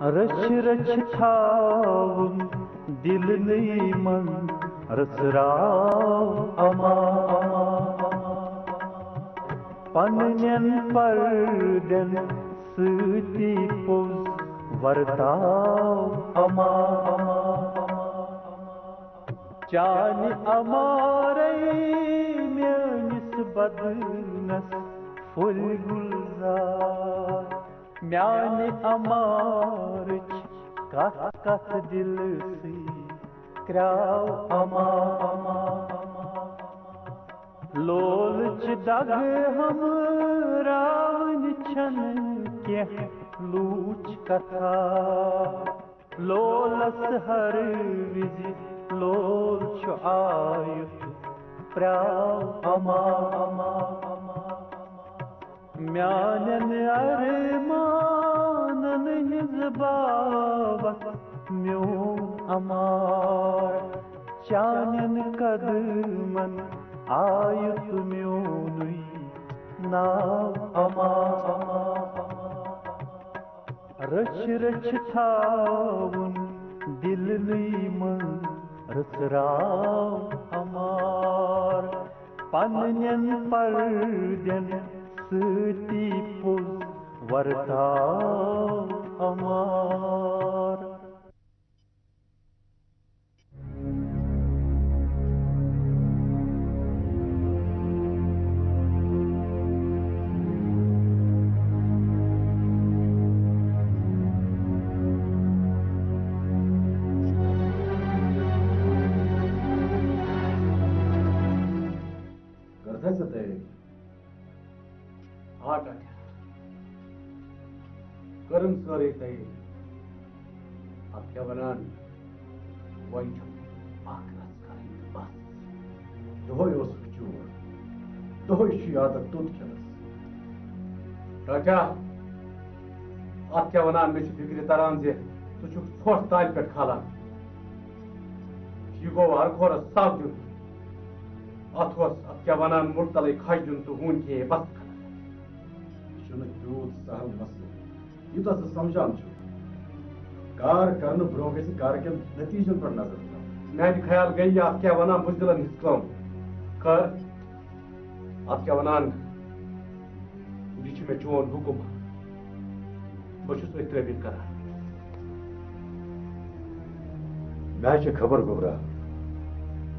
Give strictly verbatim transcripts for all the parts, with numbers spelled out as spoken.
رچھ رچھ تھاوُن دِلنٕے منٛز رژھراو اما۔ پننٮ۪ن پردٮ۪ن سۭتی پوٚز ورتاو اما۔ چانہِ امارے میٲنِس بدنس پھُلۍ گُلزار۔ میانہِ امارٕچ کتھ کتھ دِلسٕے کرٛاو اما۔ لولٕچ دگ ہمراوٕنۍ چھنہٕ کینٛہہ لوٗچ کتھا۔ لولس ہر وِزِ لول چھُ آیُتھ پرٛاو اما۔ میانٮ۪ن ارمانن ہٕنٛز باوتھ میون امار۔ چانٮ۪ن قدمن آیُتھ میونُے ناو اما۔ رچھ رچھ تھاوُن دِلنٕے منٛز رژھراو امار۔ پننٮ۪ن پردٮ۪ن سۭتی پوٚز ورتاو امار۔ کٔرتھا ژےٚ تیٲری؟ آ ٹاٹھیا، کٔرٕم سٲرٕے تیٲری۔ اتھ کیٛاہ ونان، وۄنۍ چھُ اکھ رژھ کرٕنۍ تہٕ بس۔ دۄہے اوسُکھ چور، دۄہے چھُ یہِ عادت توٚت کھٮ۪نس۔ ٹاٹھیا، اتھ کیٛاہ ونان، مےٚ چھُ فِکرِ تران زِ ژٕ چھُکھ ژھۄٹھ تالہِ پٮ۪ٹھ کھالان۔ یہِ گوٚو ہر کھورس سب دیُن۔ اتھ اوس، اتھ کیٛاہ ونان، مُٹھ تلے کھش دیُن تہٕ ہوٗنۍ کھیے بس کھنڈ۔ یہِ چھُنہٕ تیوٗت سہل مسلہٕ، یوٗتاہ ژٕ سمجھان چھُکھ۔ کار کرنہٕ برونٛہہ گژھِ کار کٮ۪ن نتیٖجن پٮ۪ٹھ نظر تھاوٕنۍ۔ میانہِ خیال گٔے یہِ، اتھ کیٛاہ ونان، بُزدِلن ہٕنٛز کٲم۔ خٲر، اتھ کیٛاہ ونان، یہِ چھُ مےٚ چون حُکم۔ بہٕ چھُس أتھۍ تعبیٖر کران۔ مےٚ چھِ خبر، گوٚبرا،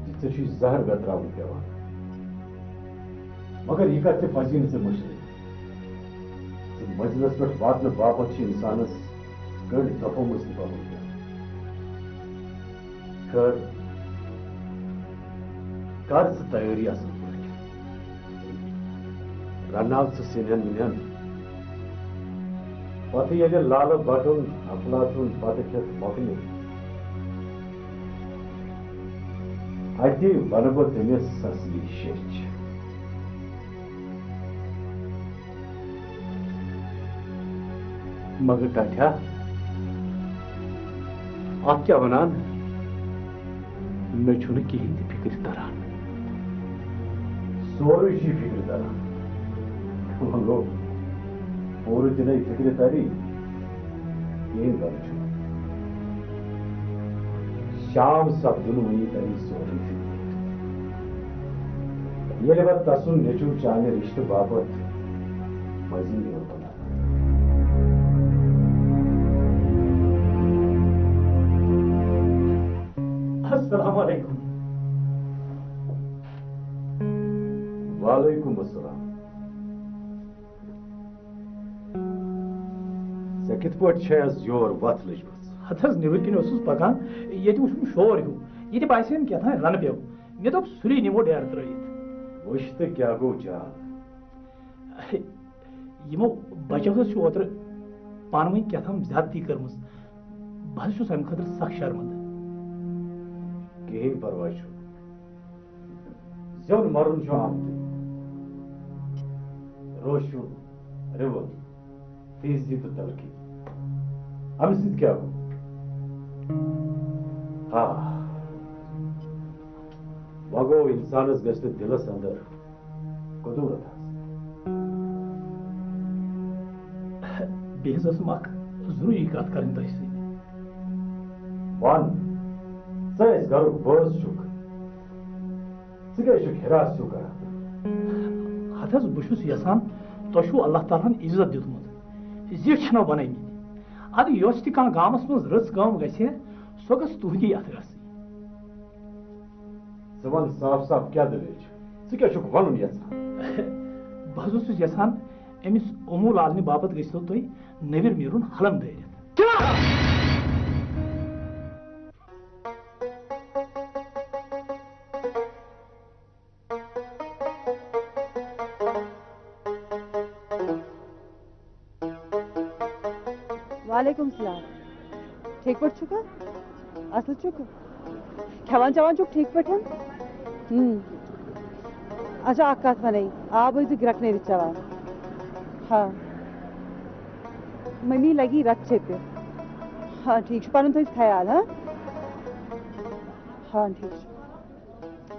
زِ ژےٚ چھُے زہر ویتراوُن پٮ۪وان۔ مگر یہِ کتھ تہِ پزی نہٕ ژےٚ مٔشرٕنۍ زِ منزلس پٮ۪ٹھ واتنہٕ باپتھ چھِ انسانس کٔڑۍ دۄپھو منٛز تہِ پکُن پٮ۪وان۔ خٲر، کر ژٕ تیٲری اصل پٲٹھۍ۔ رناو ژٕ سِنٮ۪ن وِنٮ۪ن۔ پتہٕ ییٚلہِ لالہٕ بٹُن افلاطون بتہٕ کھٮ۪تھ مۄکلہِ، اتی ونہٕ بہٕ تٔمِس سزلی شیٚچھ۔ مگر ٹاٹھیا، اتھ کیٛاہ ونان؟ مےٚ چھُنہٕ کِہیٖنۍ تہِ فِکرِ تران۔ سورُے چھُے فِکرِ تران۔ وۄنۍ گوٚو، پوٗرٕ دِنَے فِکرِ تَری، کِہیٖنۍ غم چھُنہٕ۔ شام سپدُن وٕنی تَری سورُے فِکرِ۔ ییٚلہِ وۄنۍ تَسُنٛد نیٚچُو چانہِ رِشتہٕ باپتھ مٔنٛزِم یِیَو تہٕ السلام علیکم۔ وعلیکم السلام۔ ژےٚ کِتھ پٲٹھۍ چھےٚ از یور وتھ لٔجمٕژ؟ ہتہٕ حظ، نیٚبٕرۍ کِنۍ اوسُس پکان، ییٚتہِ وُچھُم شور ہیوٗ، ییٚتہِ باسیٚم کیٛاہ تام رنہٕ پیوٚو۔ مےٚ دوٚپ، سُلی نِمو ڈیرٕ ترٲوِتھ۔ وٕچھ تہٕ کیٛاہ گوٚو جان؟ یِمو بچو حظ چھِ اوترٕ پانہٕ ؤنۍ کیٛاہ تام زیادتی کٔرمٕژ۔ بہٕ حظ چھُس اَمہِ خٲطرٕ سخ شرمندٕ۔ کِہیٖنۍ پرواے چھُنہٕ۔ زیُن مرُن چھُ آمتُے۔ روشُن، رِوُن، تیزی تہٕ تلخی۔ اَمہِ سۭتۍ کیٛاہ گوٚو؟ آ۔ وۄنۍ گوٚو، اِنسانَس گژھِ نہٕ دِلَس اندر کدورت آسٕنۍ۔ بیٚیہِ حظ ٲسٕم اکھ ضروٗری کتھ کرٕنۍ تۄہہِ سۭتۍ۔ وَن، ژٕ اَسہِ گرُک بٲژ چھُکھ، ژٕ کیٛازِ چھُکھ ہراس ہیوٗ کران؟ ہتہٕ حظ، بہٕ چھُس یژھان، تۄہہِ چھُو اللہ تعالیٰ ہن عزت دیُتمُت، زِٹھۍ چھِنو بنٲومٕتۍ۔ اَدٕ یۄس تہِ کانٛہہ گامس منٛز رٕژ کٲم گژھِ، سۄ گژھِ تُہنٛدی اَتھٕ گژھٕنۍ۔ ژٕ وَن صاف صاف کیٛاہ دٔلیٖل چھِ؟ ژٕ کیٛاہ چھُکھ وَنُن یَژھان؟ بہٕ حظ اوسُس یَژھان أمِس اوموٗ لالنہِ باپتھ گٔژھِو تُہۍ نٮ۪بر نیرُن حلم دٲرِتھ۔ کیٛاہ؟ وعلیکم السلام۔ ٹھیک پٲٹھۍ چھُکھا؟ اصل چھُکھٕ؟ کھٮ۪وان چٮ۪وان چھُکھ ٹھیک پٲٹھۍ؟ اۭں۔ اچھا، اکھ کتھ ونے، آب ٲسۍ زِ گرٛٮ۪کنٲوِتھ چٮ۪وان۔ ہاں۔ ممی لگی رت چیٚپہِ۔ ہاں، ٹھیک چھُ، پنُن تھٲیِو خیال، ہاں؟ ہاں، ٹھیک چھُ۔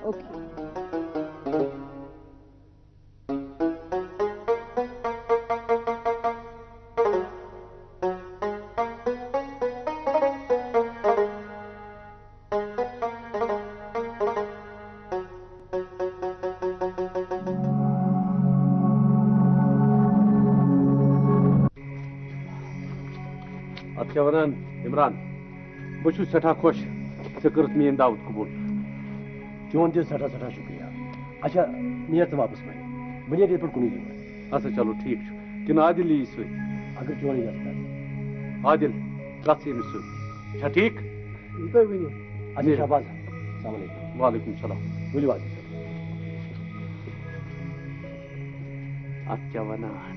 اوکے۔ اتھ کیٛاہ ونان عمران؟ بہٕ چھُس سٮ۪ٹھاہ خۄش، ژےٚ کٔرٕتھ میٛٲنۍ دعوت قبول۔ چون تہِ سٮ۪ٹھاہ سٮ۪ٹھاہ شُکریہ۔ اچھا، نیر ژٕ واپس وۄنۍ۔ بہٕ نیرٕ ییٚتہِ پٮ۪ٹھ کُنُے زوٚن۔ اچھا، چلو، ٹھیٖک چھُ۔ کِنہٕ عادِل یِیہِ سۭتۍ؟ اگر چون اِجازت آسہِ۔ عادِل، گژھ ییٚمِس سۭتۍ۔ چھا ٹھیٖک؟ یہِ تۄہہِ ؤنِو۔ اچھا، نیٖرِو۔ شہباز، السلام علیکم۔ وعلیکم السلام۔ ؤلِو حظ۔ اتھ کیٛاہ ونان؟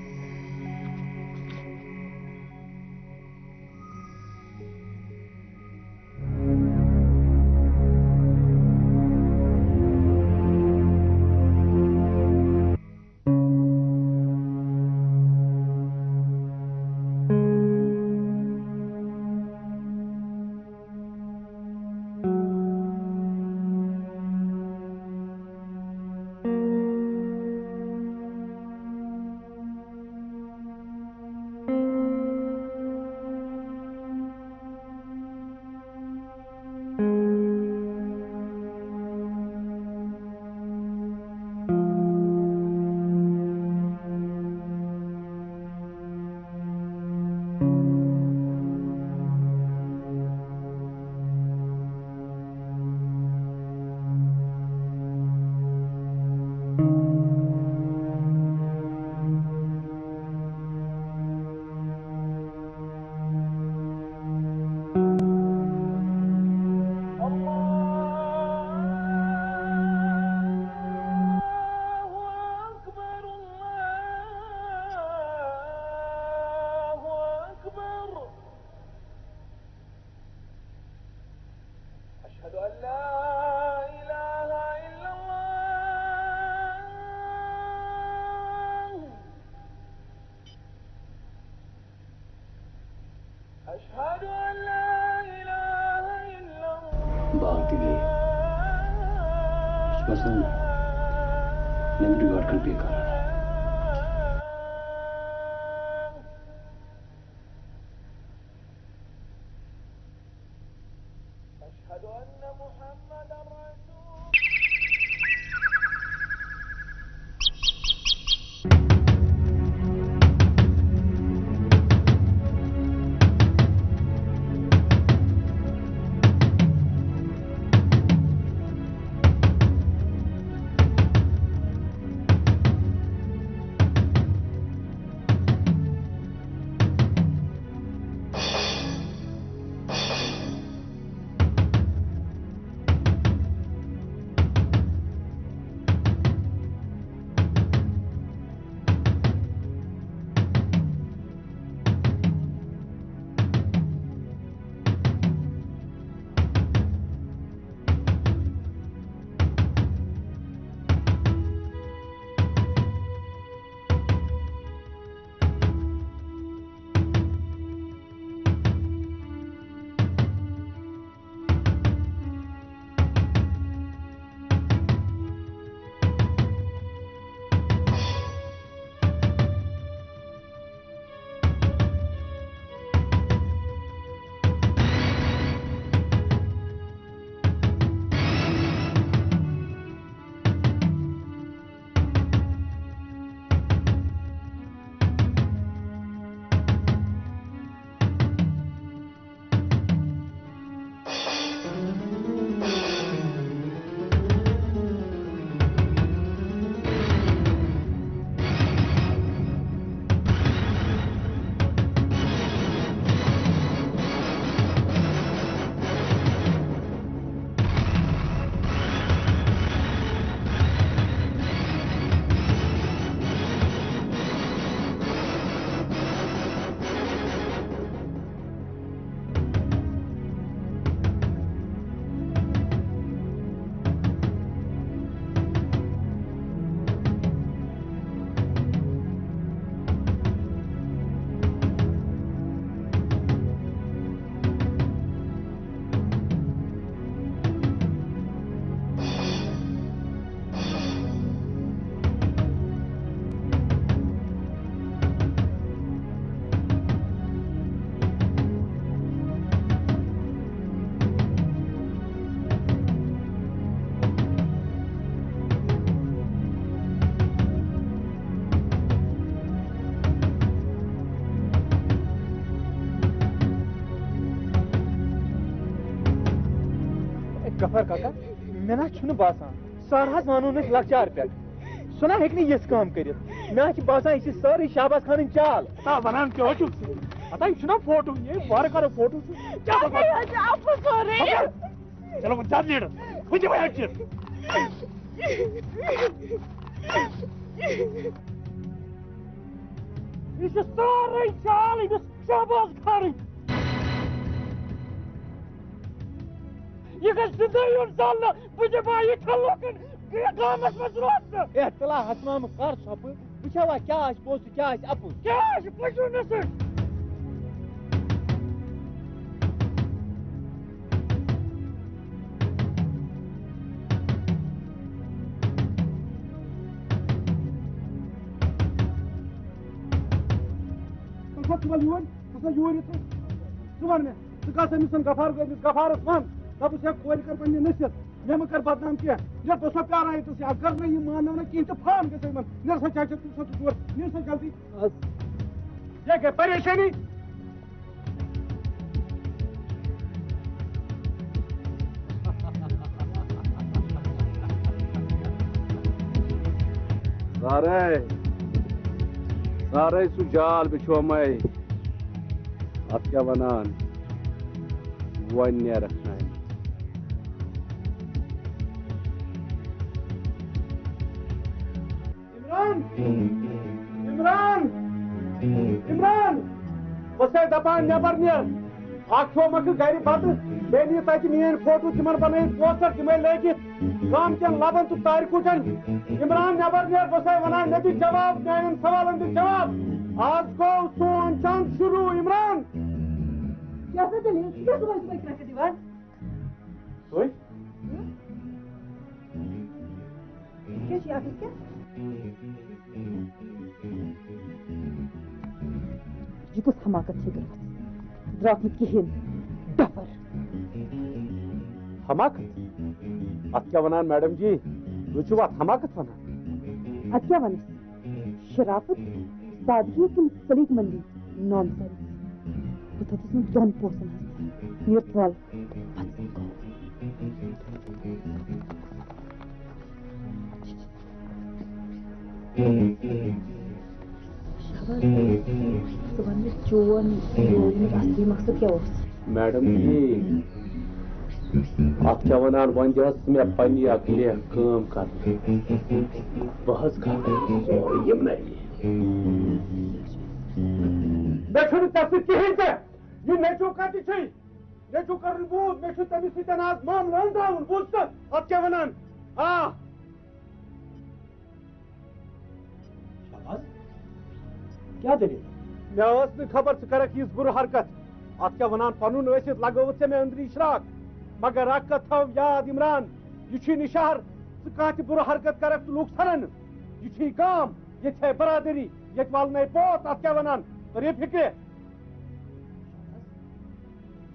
الله أكبر، الله أكبر. أشهد أن لا إله إلا الله. أشهد أن لا إله إلا الله. بانگ تہِ گٔیے۔ یہِ چھُ باسان، مےٚ گوٚو ریکارڈ کَنفیوٗز کران۔ أشهد أن محمدا رسول غفار کاکا، مےٚ نہ چھُنہٕ باسان، سر حظ وَنوُن أسۍ لۄکچار پٮ۪ٹھ۔ سُہ نہ ہیٚکہِ نہٕ یِژھ کٲم کٔرِتھ۔ مےٚ حظ چھِ باسان، یہِ چھِ سٲرٕے شہباز خانٕنۍ چال۔ ہتا ونان کیٛاہ چھُکھ ژٕ؟ ہتا یہِ چھُنہ فوٹو، یہِ وارٕ کارو فوٹو چھُ۔ کیٛاہ بکواس؟ یہِ حظ چھُ اَپُز سورُے۔ خبر؟ چلو وۄنۍ زیادٕ لیٹ۔ وۄنۍ دِمَے اَتہِ چیٖز۔ یہِ چھِ سٲرٕے چال أمِس شہباز خانٕنۍ۔ یہِ گژھِ زِندَے یُن زالنہٕ۔ بہٕ دِمہٕ ہا یِتھٮ۪ن لوٗکَن گامَس منٛز روزنہٕ۔ اے، تِلا حسمامہٕ کر ژھۄپہٕ۔ بہٕ چھَوا کیٛاہ آسہِ پوٚز تہٕ کیٛاہ آسہِ اَپُز؟ کیٛاہ آسہِ پٔزِو نہٕ سۭتۍ؟ ژٕ کھوٚت صُبحن یور، ژٕ چھُکھ یور یِتھ۔ ژٕ وَن مےٚ، ژٕ کَس أمِس غفار، أمِس غفارَس وَن، دَپُس، ہے، کورِ کَر پنٛنہِ نصیحت، مےٚ مہٕ کَر بدنام کینٛہہ۔ یَتھ بہٕ چھُسو پیٛاران ییٚتَس، اگر نہٕ یِم ماننو نہ کِہیٖنۍ تہٕ فان گژھِ یِمَن۔ نیر سا، چاچا، تُل سا ژٕ تور، نیر سا جلدی۔ یہِ گٔے پریشٲنی۔ سارے، سارے سُہ جال بِچھومَے۔ اَتھ کیٛاہ وَنان؟ وۄنۍ نیرَکھ نہٕ اَمہِ۔ عمران! عمران! عمران! بہٕ چھسے دپان نٮ۪بر نیر۔ اکھ کھیومکھ گرِ بتہٕ، بیٚیہِ نِیہِ تتہِ میٲنۍ فوٹو، تِمن بنٲیِتھ پوسٹر، تِمے لٲگِتھ گامہٕ کٮ۪ن لبن تہٕ تارِ کُٹھٮ۪ن۔ عمران نٮ۪بر نیر، بہٕ چھسے ونان مےٚ دِ جواب، میانٮ۪ن سوالن دِ جواب۔ آز گوٚو سون جنگ شروع، عمران۔ کیٛاہ سا دٔلیٖل؟ ژٕ کیٛاہ صُبحٲے صُبحٲے کرٛٮ۪کھ دِوان؟ سُے؟ کیٛاہ چھِ اَتھ کیٛاہ؟ یہِ کُس حماقت چھِ گٔمٕژ؟ درٛاکھ نہٕ کِہیٖنۍ، ڈفر۔ حماقت؟ اَتھ کیٛاہ وَنان میڈم جی؟ تُہۍ چھِو اَتھ حماقت وَنان؟ اَدٕ کیٛاہ وَنَس؟ شرافت، سادگی کِنہٕ سلیٖق مندی؟ نان سینس۔ بہٕ تھٲوتھَس نہٕ دۄن پونٛسن ہٕنٛز۔ نیر ترٛل۔ پتہٕ سمکھو۔ شاباش۔ ژٕ وَن مےٚ، چون یہِ اصلی مقصد کیٛاہ اوس؟ میڈم جی، اتھ کیٛاہ ونان، وۄنۍ دِ حظ ژٕ مےٚ پننہِ اکھ لیکھ کٲم کرنہٕ۔ بہٕ حظ کرٕ سورُے یِمنٕے۔ مےٚ چھُنہٕ ژےٚ سۭتۍ کِہیٖنۍ تہِ۔ یہِ نیٚچو کتہِ چھُے؟ نیٚچو کرُن بوٗز، مےٚ چھُ تٔمِس سۭتۍ آز معاملہٕ انٛزاوُن، بوٗزتھٕ؟ اتھ کیٛاہ ونان؟ آ۔ شاباش۔ کیٛاہ دٔلیٖل؟ مےٚ ٲس نہٕ خبر ژٕ کرکھ یِژھ بُرٕ حرکت۔ اتھ کیٛاہ ونان، پنُن ٲسِتھ لگٲوٕتھ ژےٚ مےٚ أنٛدری اشراک۔ مگر اکھ کتھ تھاو یاد عمران، یہِ چھُے نہٕ شہر، ژٕ کانٛہہ تہِ بُرٕ حرکت کرکھ تہٕ لوٗکھ ژھنن۔ یہِ چھُے گام، ییٚتہِ چھے برادری، ییٚتہِ والنَے پوت، اتھ کیٛاہ ونان؟ توٚر یہِ فِکرِ؟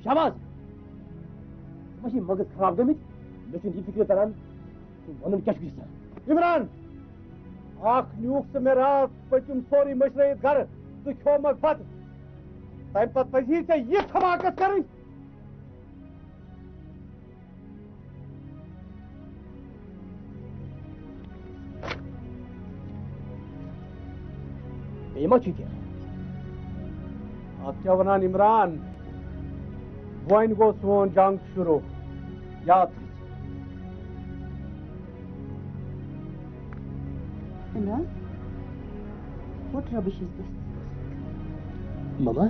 شاباش۔ ژےٚ ما چھِ مغز خراب گٔمٕتۍ؟ مےٚ چھُنہٕ یہِ فِکرِ تران، ژٕ وَنُن کیٛاہ چھُکھ یژھان؟ عمران، اکھ نیوٗکھ ژٕ مےٚ راتھ پٔتِم سورُے مٔشرٲیِتھ گرٕ تہٕ کھیومَکھ بَتہٕ۔ تَمہِ پَتہٕ پَزِ ہے ژےٚ یِژھ حماقت کَرٕنۍ۔ بیٚیہِ ما چھُ کینٛہہ؟ اَتھ کیٛاہ وَنان عمران؟ وۄنۍ گوٚو سون جنگ شروع، یاد تھٲیزِ۔ Imran, what rubbish is this? Mama,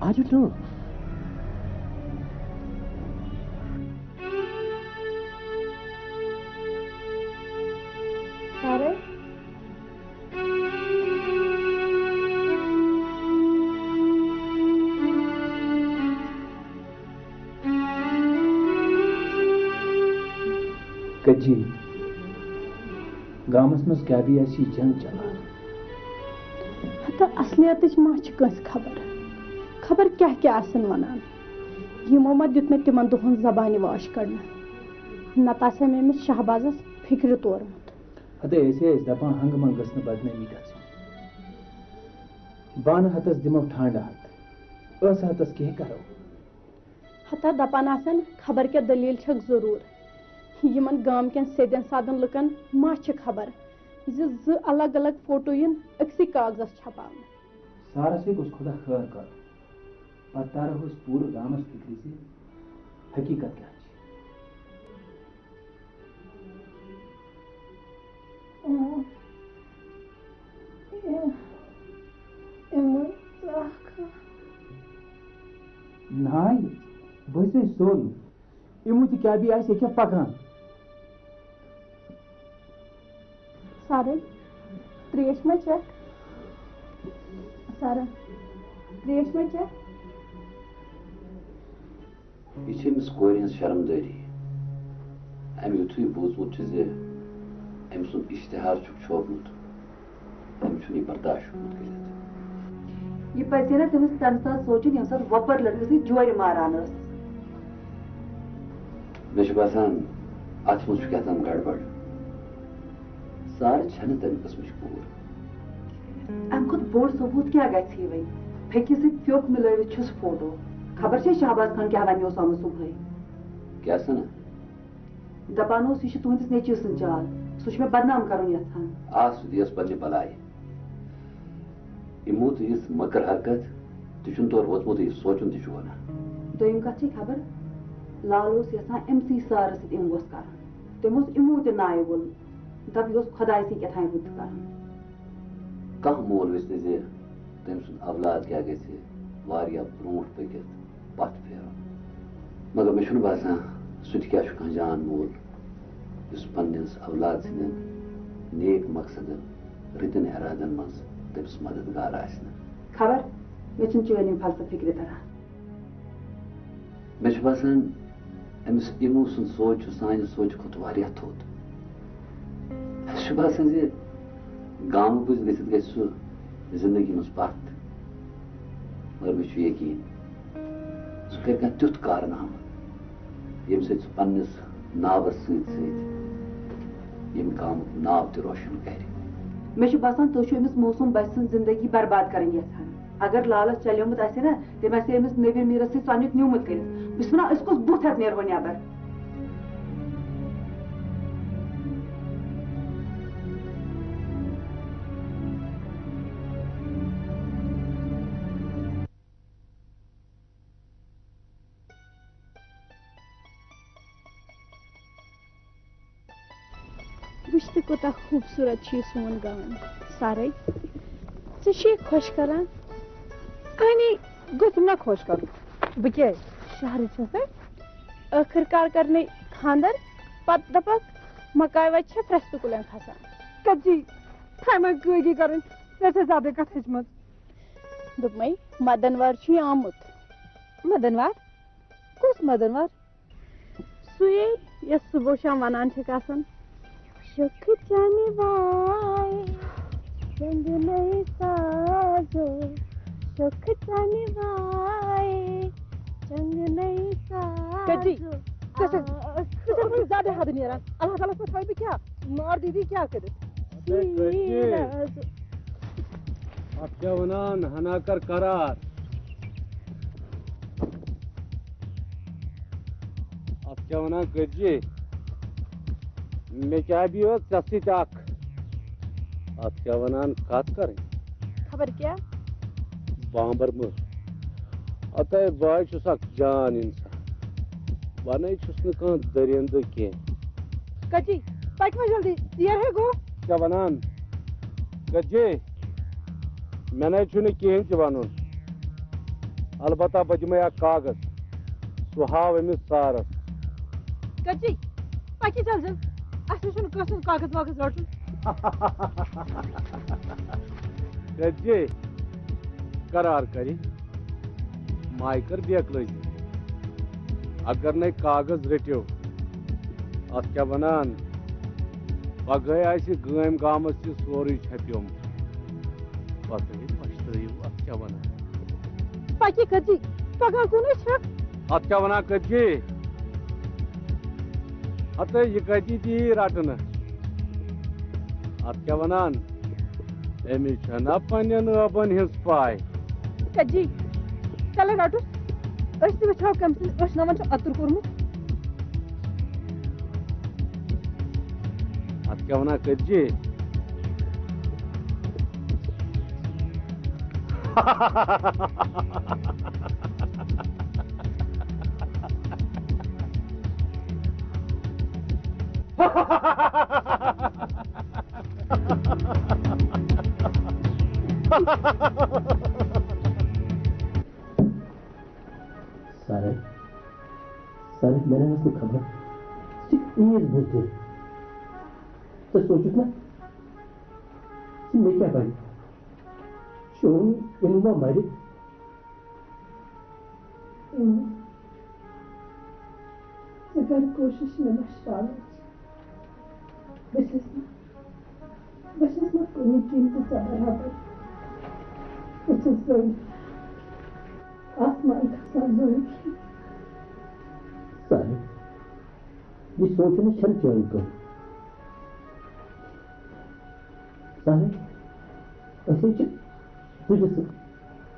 I don't know. سارے۔ کجی، گامس منٛز کیٛاہ بیٚیہِ آسہِ یہِ جنگ چلان؟ ہتا اصلیتٕچ ما چھِ کٲنٛسہِ خبر؟ خبر کیٛاہ کیٛاہ آسن ونان۔ یِمو ما دیُت مےٚ تِمن دۄہن زبانہِ واش کڑنہٕ۔ نتہٕ آسہِ ہا مےٚ أمِس شہبازس فِکرِ تورمُت۔ ہتے أسۍ ٲسۍ دپان ہنگہٕ منٛگہٕ گٔژھ نہٕ بدنٲمی گژھٕنۍ۔ بانہٕ ہتس دِمو ٹھانڈٕ ہتھ، ٲسہٕ ہتس کینٛہہ کرو۔ پتہ دپان آسن خبر کیٛاہ دٔلیٖل چھکھ ضروٗر۔ یِمن گامہٕ کٮ۪ن سیٚدٮ۪ن سادن لُکن ما چھِ خبر زِ زٕ الگ الگ فوٹو یِن أکسٕے کاغذس چھپاونہٕ؟ سارسٕے گوٚژھ خۄدا خٲر کرُن۔ پتہٕ تارو أسۍ پوٗرٕ گامس فِکرِ زِ حقیٖقت کیٛاہ چھِ۔ یِمو، یِمو، یِمو ژاکھ۔ ناے، بہٕ حظ چھُسے سوٚل۔ یِمو تہِ کیٛاہ بیٚیہِ آسہِ ییٚکیٛاہ پکان۔ سارے، ترٛیش ما چٮ۪کھ؟ سارے، ترٛیش ما چٮ۪کھ؟ یہِ چھِ أمِس کورِ ہٕنٛز شرمدٲری۔ أمۍ یُتھُے بوٗزمُت چھُ زِ أمۍ سُنٛد اِشتِہار چھُکھ چھوپمُت، أمۍ چھُنہٕ یہِ برداشت ہیوٚکمُت کٔرِتھ۔ یہِ پزِ ہے نا تٔمِس تمہِ ساتہٕ سونٛچُن، ییٚمہِ ساتہٕ وۄپر لڑکہٕ سۭتۍ جورِ ماران ٲس۔ مےٚ چھُ باسان، اتھ منٛز چھُ کیٛاہ تام گڑبڑ۔ سارٕ چھنہٕ تمہِ قٕسمٕچ کوٗر۔ امہِ کھۄتہٕ بوٚڑ ثبوٗت کیٛاہ گژھِ ہے وۄنۍ؟ پھیٚکہِ سۭتۍ پھیوٚک مِلٲوِتھ چھُس فوٹو۔ خبر چھے شہباز خان کیٛاہ ونہِ اوس آمُت صبحٲے۔ کیٛاہ سنا؟ دپان اوس، یہِ چھُ تُہنٛدِس نیٚچوۍ سٕنٛز چال۔ سُہ چھُ مےٚ بدنام کرُن یژھان۔ آ، سُہ دِیس پننہِ بلایہِ۔ یِمو تہٕ یِژھ مٔکٕر حرکت تہِ چھُنہٕ تورٕ ووتمُتٕے، یہِ سونٛچُن تہِ چھُ گۄناہ۔ دوٚیِم کتھ چھے خبر، لال اوس یژھان أمسٕے سارس سۭتۍ اِموس کرُن۔ تٔمۍ اوس اِمو تہِ نایہِ ووٚلمُت۔ دپ، یہِ اوس خۄداے سٕے کیٛاہ تام بُتھِ کرُن۔ کانٛہہ مول ویژھِ نہٕ زِ تٔمۍ سُنٛد اولاد کیٛاہ گژھِ واریاہ برونٛٹھ پٔکِتھ پتھ پھیرُن۔ مگر مےٚ چھُنہٕ باسان سُہ تہِ کیٛاہ چھُ کانٛہہ جان مول یُس پننِس اولاد سٕنٛدٮ۪ن نیک مقصدن، رٕتٮ۪ن ارادن منٛز تٔمِس مددگار آسہِ نہٕ۔ خبر، مےٚ چھُنہٕ چٲنۍ یِم فلسفہٕ فِکرِ تران۔ مےٚ چھُ باسان، أمِس اِمو سُنٛد سونٛچ چھُ سانہِ سونٛچہِ کھۄتہٕ واریاہ تھوٚد۔ اَسہِ چھُ باسان زِ گامہٕ پٔژھۍ گٔژھِتھ گژھِ سُہ زِندگی منٛز پَتھ۔ مگر مےٚ چھُ یقیٖن، سُہ کَرِ کانٛہہ تیُتھ کارنامہٕ، ییٚمہِ سۭتۍ سُہ پنٛنِس ناوَس سۭتۍ سۭتۍ ییٚمہِ گامُک ناو تہِ روشن کَرِ۔ مےٚ چھُ باسان، تُہۍ چھِو أمِس معصوٗم بچہٕ سٕنٛز زِندگی برباد کَرٕنۍ یَژھان۔ اگر لالس چلیومُت آسہِ نا، تٔمۍ آسہِ ہے أمِس نبی میٖرس سۭتۍ سۄ نیُک نیوٗمُت کٔرِتھ۔ بہٕ چھُس وَنان، أسۍ کُس بُتھ ہٮ۪تھ نیرہو نٮ۪بر؟ وٕچھ تہٕ کوٗتاہ خوٗبصوٗرت چھُ یہِ سون گام۔ سارے، ژےٚ چھُے خۄش کران؟ اہنی، گوٚژھُم نا خۄش کرُن۔ بہٕ کیٛازِ؟ شہرٕچ چھَسے۔ ٲخٕر کار کرنے خاندر، پتہٕ دپکھ مکاے وتہِ چھےٚ پھرستہٕ کُلٮ۪ن کھسان۔ کتجی، تھایہِ وۄنۍ کٲگی کرٕنۍ، ژےٚ چھےٚ زیادَے کتھ ہیٚچھمٕژ۔ دوٚپمَے، مدن وار چھُے آمُت۔ مدن وار؟ کُس مدن وار؟ سُے، یۄس صبح شام ونان چھکھ آسان، "شوخ چانہِ وائے، چنگنَے سازو، شوخ چانہِ وائے، چنگنَے سازو۔" کجی، ژٕ چھکھ، آ۔ ژٕ چھکھ وۄنۍ زیادٕ حد نیران۔ اللہ تعالیٰ ہَس پٮ۪ٹھ تھاوٕ بہٕ کیٛاہ؟ مار دیدی کیٛاہ کٔرِتھ؟ اَدٕ کجی، سیٖرازو۔ اَتھ کیٛاہ وَنان؟ ہنا کر قرار۔ اتھ کیٛاہ ونان کٔرۍ زِ؟ مےٚ کیٛاہ بیٚیہِ ٲس ژےٚ سۭتۍ اکھ؟ اتھ کیٛاہ ونان کتھ کرٕنۍ؟ خبر کیٛاہ؟ بامبر مہٕ۔ ہتے بہٕ حظ چھُس اکھ جان انسان۔ بہٕ نَے چھُس نہٕ کانٛہہ دٔرِندٕ کینٛہہ۔ کجی، پکہِ وۄنۍ جلدی، ژیر ہے گوٚو۔ کیٛاہ ونان؟ کجی، مےٚ نَے چھُنہٕ کِہیٖنۍ تہِ وَنُن۔ البتہ بہٕ دِمَے اَکھ کاغذ، سُہ ہاو أمِس سارَس۔ کٔژی؟ پَکہِ جلدی۔ اَسہِ چھُنہٕ کٲنٛسہِ ہُنٛد کاغذ واغذ رَٹُن۔ کٔژی؟ قرار کَرِ۔ مایہِ کٔر بیکلٲزی۔ اگر نے کاغذ رٔٹِو، اتھ کیٛاہ ونان؟ پگہے آسہِ گٲمۍ گامس یہِ سورُے چھپیومُت۔ پتہٕ پشتٲیِو، اتھ کیٛاہ ونان؟ پکی کٔژی، پگاہ کُنُے چھکھ۔ اتھ کیٛاہ ونان کٔژی؟ ہتے یہِ کٔژی تہِ یی رٹنہٕ۔ اتھ کیٛاہ ونان؟ أمِس چھنا پننٮ۪ن ٲبن ہٕنٛز پاے۔ کٔژی، چلو رٹُس۔ أسۍ تہِ وٕچھو کٔمۍ سٕنٛدۍ أچھ نَمَن چھُ اَتُر کوٚرمُت۔ اَتھ کیٛاہ وَنان کٔتجہِ؟ سارے، سارے، مےٚ نہ ٲس نہٕ خبر ژٕ چھکھ عیٖد برونٛہہ تہِ۔ ژےٚ سوٗنٛچُتھ نا زِ مےٚ کیٛاہ بنہِ؟ چون اِمہٕ ما مرِ؟ اِمہٕ، ژٕ کر کوٗشِش مےٚ مٔشراونٕچ۔ بہٕ چھَس نہٕ، بہٕ چھَس نہٕ کُنہِ قۭمتہٕ ژےٚ برابر۔ بہٕ چھَس زٔنۍ، آسمان کھسان زوٗنہِ۔ سارے، یہِ سونٛچُن چھَنہٕ چٲنۍ کٲم۔ سارے، أسۍ ہے چھِ زٕ جسم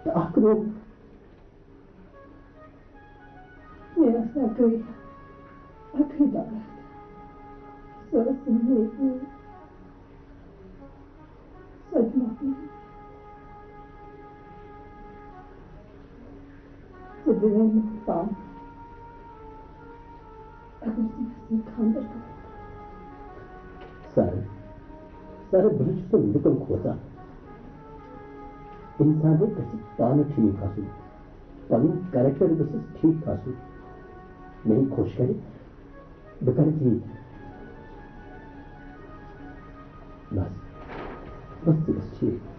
تہٕ اکھ روح۔ مےٚ ٲس اَکٕے، اَکٕے دَوا۔ سۄ ٲس زِندگی۔ سۄ تہِ مۄکلٲو۔ ژٕ دِوے مےٚ پَل۔ اگر ژٕ یَژھکھ خانٛدر کَرُن۔ سر، سر، بہٕ چھُس نہٕ لُکن کھوژان۔ اِنسانَس گژھِ پانہٕ ٹھیٖک آسُن، پَنُن character گژھِ ٹھیٖک آسُن۔ مےٚ یہِ خۄش کرِ، بہٕ کرٕ تی۔ بس، بس، ژٕ گژھ ٹھیٖک۔